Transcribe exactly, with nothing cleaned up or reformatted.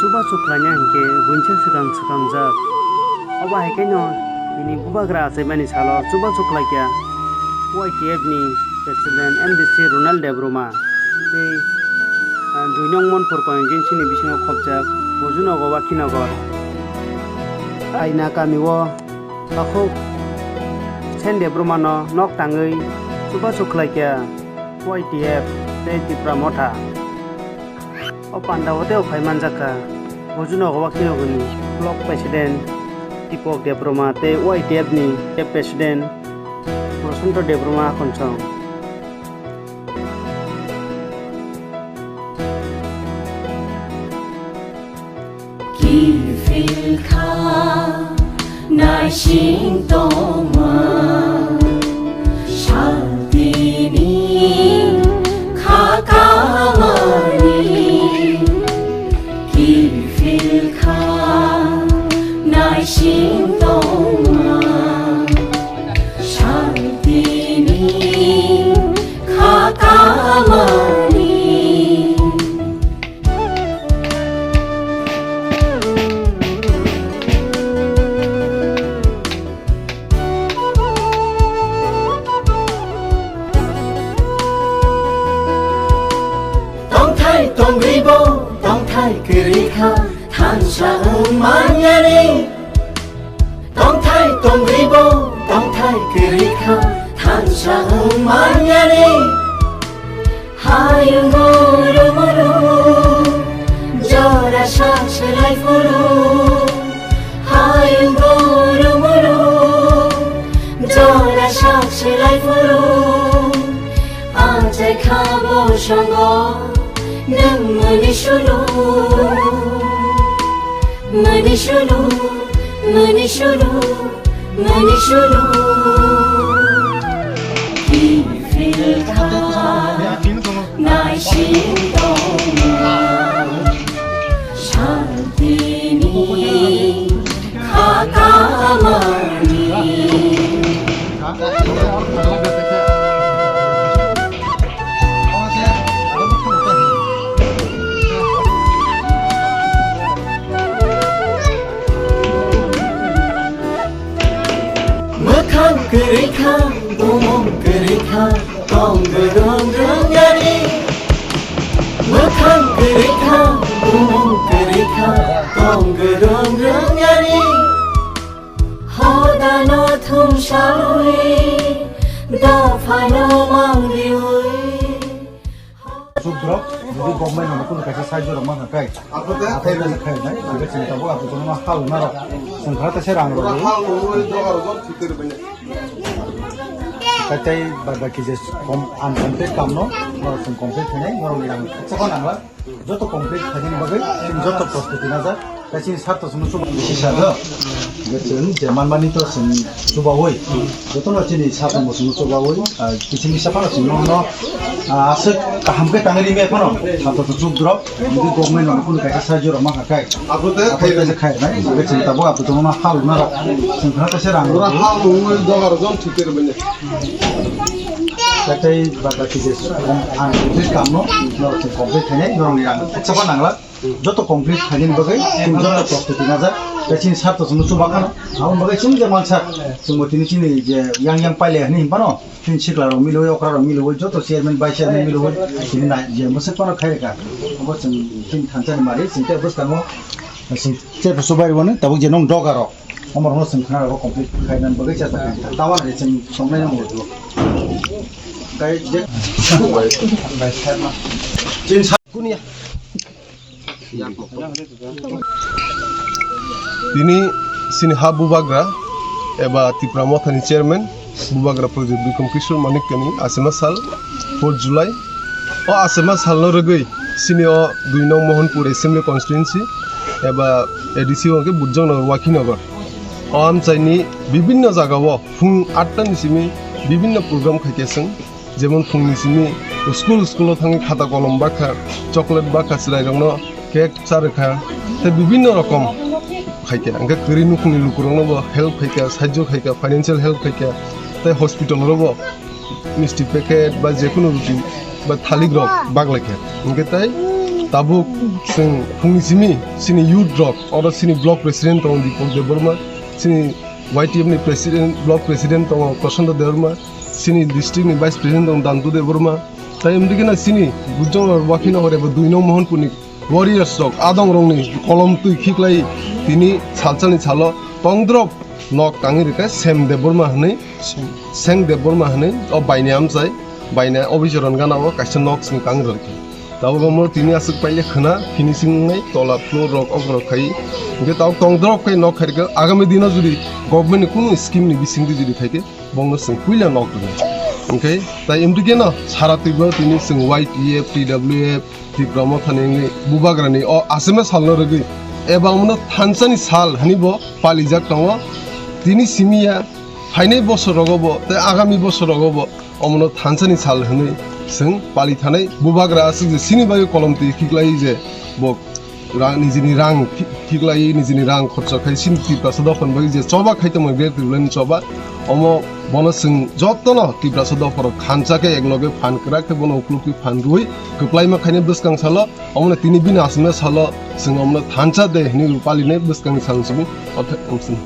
Chubachu khlaina hinkhe buinsa swkang swkangjak. Obo hai khe no nini bubagra achaimani salo chubachu khlaikha Y T F ni President M D C Ronald Debbarma tei, ah, dui nong Monpur constituency ni bisingo khopjak Bojunogo Wakhinagar. Aina kami o takhuk Sen Debbarma no nok tangwi chubachu khlaikha Y T F tei Tipra Motha. O panda o tei o phai manjakha Bojunogo Wakhinogoni Block President Dipok Debbarma tei Y T F ni President Prosanto Debbarma Khonsong. Kiphilkha naising tongma, saltini kha kamani. Kiphilkha naising tongma, saltini kha kamani. Tongthai tongwi bo, tongthai kwrwi kha, thansa wng manyani. Tongthai tongwi bo, tongthai kwrwi kha, thansa wng manyani. Hayung guru muru, jora sak selai phuru. Hayung guru muru, jora sak selai phuru. Achai kha bo songo, nwng mani sulu, mani sulu, mani sulu. Mani sulu, kiphilkha naising tongma, saltini kha kamani. Mwkhang kwrwi kha, bumung kwrwi kha, tong gwrwng rwngyani. Mwkhang kwrwi kha, bumung kwrwi kha, tong gwrwng rwngyani. Hodano thumsawi, dophano mangriwi. Sudrok, jodi government no kunu kaisa sahajyo rok mankha kai, athai rok khai nai, abo chini tabuk abo jono ma hal na rok, sengkha ta se rang rok. Katai bad baki je kom, uncomplete kam no, norok seng complete khainai, norok ni rang khacha ko nangla, joto complete khainani bagwi, chini joto prostuti najak. Kaisa sarto sunu chuba bisi sajo. Chwng je manmani to chwng chubawi. Jotono chini satung bo chwng chubawi. Ah, kiching kisa phano chwng nono, ah, aswk kaham khe tangwi rimya phano. Sarto to chuk drop. Hindi government no kunu kaisa sahajyo rok mankha kai. Abo te abo khai kaisa khai nai. Abo chwng tabuk abo jono hal na rok. Chwng khana kaisa rang rok. Hal nungwi dogar jon thik khe rwbani. Katai bata kije ang complete kam no. Norok chwng complete khainai. Norok ni rang khacha ba nangla. Joto complete khainani bagwi chwng joto prostuti najak. Tei chini sarto chwngno chubakhano. Aboni bagwi chwng je mansak, chwngbo tini chini je yang yang paile hinwi hinphano, chini siklarok milwi, okrarok milwi, joto chairman, vice chairman milwi, tini nai je mwswk phano khairikha. Abo chwng chini thansani mari, chwng tei bwskango chwng tei chubairwani tabuk je nwng dogarok. Omorokno chwng khna rwgo complete khainani bagwi chajak kha. Tamo hai chwng songnai nang bo. Tei je chini sa-, kunia. Tini chini ha bubagra eba Tipra Mothani chairman bubagra Project Bikom Kishore Manikyani achima sal fourth July. O achima salno rwgwi chini o dui nong Mohanpur Assembly Constituency eba A D C hwnkhe Bujjongnagar Wakhinagar. O amchaini bibinno jagao phung atta ni simi bibinno program khaikhe chwng, jemon phungni simi school, school-o thangwi khata kolom bakha, chocolate bakha, chwrairokno cake cha rwkha, tei bibinno rokom khaikhe. Hwnkhe kwrwi nukhungni lukurokno bo help khaikha, sahajyo khaikha, financial help khaikha, tei hospital-o bo misti packet ba jekunu ruti ba thalik rok baglai khe. Hwnkhe tei Tabuk chwng phungni simi chini youth rok, oro chini block president tongo Deepak Debbarma, chini Y T F ni president, block president tongo Prashanta Debbarma, chini district ni vice president tongo Dantu Debbarma. Tai amtwi kheno chini Bujong Wakhino hore bo dui nong Mohanpur ni warriors rok adong rokni kolom twi khiklai tini salsani salo tongdrop nok tangwi rwkhe Sem Debbarma hwnwi, Seng Debbarma hwnwi o baini amchai, baini obichoron gana o kaisa nok sini tangwi rwkhe. Tabuk omo tini aswk paile khwna finishing wngnai tola floor rok ok rok khai. Hwnkhe tabuk tongdrop khai nok khairokhe agami dino jodi government ni kunu scheme ni bisingtwi jodi khaikhe bongno chwng puila nok rwnai. Hwnkhe tai imtwi kheno sara twibro tini chwng Y T F, T W F, Tipra Mothani wngwi bubagrani o aswkno salno rwgwi eba omono thansani sal hwnwi bo palijak tongo. Tini simi ya phainai bosor rogo bo tei agami bosor rogo bo omono thansani sal hwnwi chwng pali thanai. Bubagra aswk je chini bagwi kolom twi khiklai je bo rang, nijini rang thi-, khiklai, nijini rang khorcha khai chini Tiprasa dophani bagwi je choba khai tongmani Greater Tipraland ni choba, omo bono chwng jotono Tiprasa dopharok thansa khe ekloge phan kwrak khe bono ukluk twi phan rwui kwplaima khainai bwskang salo, omono tini bini aswkno salo chwng omono thansa de hwnwi palinai bwskangni sal simi orthe ang sini.